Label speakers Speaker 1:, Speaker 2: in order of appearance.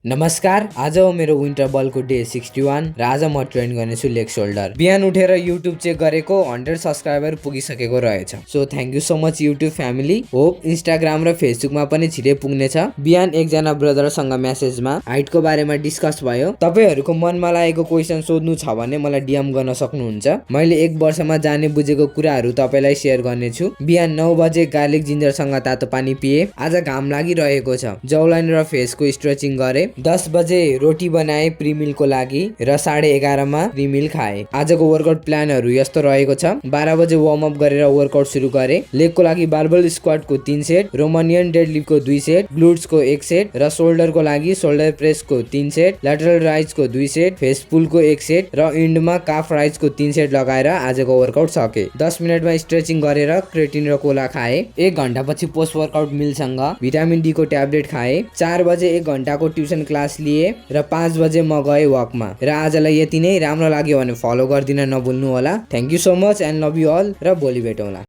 Speaker 1: नमस्कार, आज हो मेरो विन्टर बलको डे 61 र आज म ट्रेन गर्नेछु लेग शोल्डर। बिहान उठेर युट्युब चेक गरेको 100 सब्सक्राइबर पुगिसकेको रहेछ। So thank you so much YouTube family. Hope Instagram र फेसबुकमा पनि छिटै पुग्नेछ। बिहान एकजना ब्रदरसँग मेसेजमा हाइटको बारेमा डिस्कस भयो। तपाईहरुको मनमा लागेको क्वेशन सोध्नु छ भने मलाई डीएम गर्न सक्नुहुन्छ। मैले 1 वर्षमा जाने बुझेको कुराहरु तपाईलाई शेयर गर्नेछु। बिहान 9 बजे गार्लिक जिन्जरसँग तातो पानी पिए। आज घाम लागिरहेको छ। जौलाइन र फेसको स्ट्रेचिङ गरे। 10 बजे रोटी बनाए प्रिमिलको लागि र 11:30 मा प्रिमिल खाए। आजको वर्कआउट प्लानहरु यस्तो रहेको छ। 12 बजे वार्म अप गरेर वर्कआउट सुरु गरे। लेगको लागि बारबेल स्क्वाटको 3 सेट, रोमानियन डेडलिफ्टको 2 सेट, ग्लुट्सको 1 सेट र शोल्डरको लागि शोल्डर प्रेसको 3 सेट, ल्याटरल राइजको 2 सेट, फेस पुलको 1 सेट र इन्डमा काफ राइजको 3 सेट लगाएर आजको वर्कआउट सके। 10 मिनेटमा स्ट्रेचिङ गरेर क्रेटिन र कोला खाए। 1 घण्टापछि पोस्ट वर्कआउट मिलसँग भिटामिन डी को ट्याब्लेट खाए। 4 बजे 1 घण्टाको ट्युसन क्लास लिए र 5 बजे म गए वकमा। र आजलाई यति नै। राम्रो लाग्यो भने फलो गर्दिन नभुल्नु होला। Thank you so much and love you all र भोलि भेटौँला।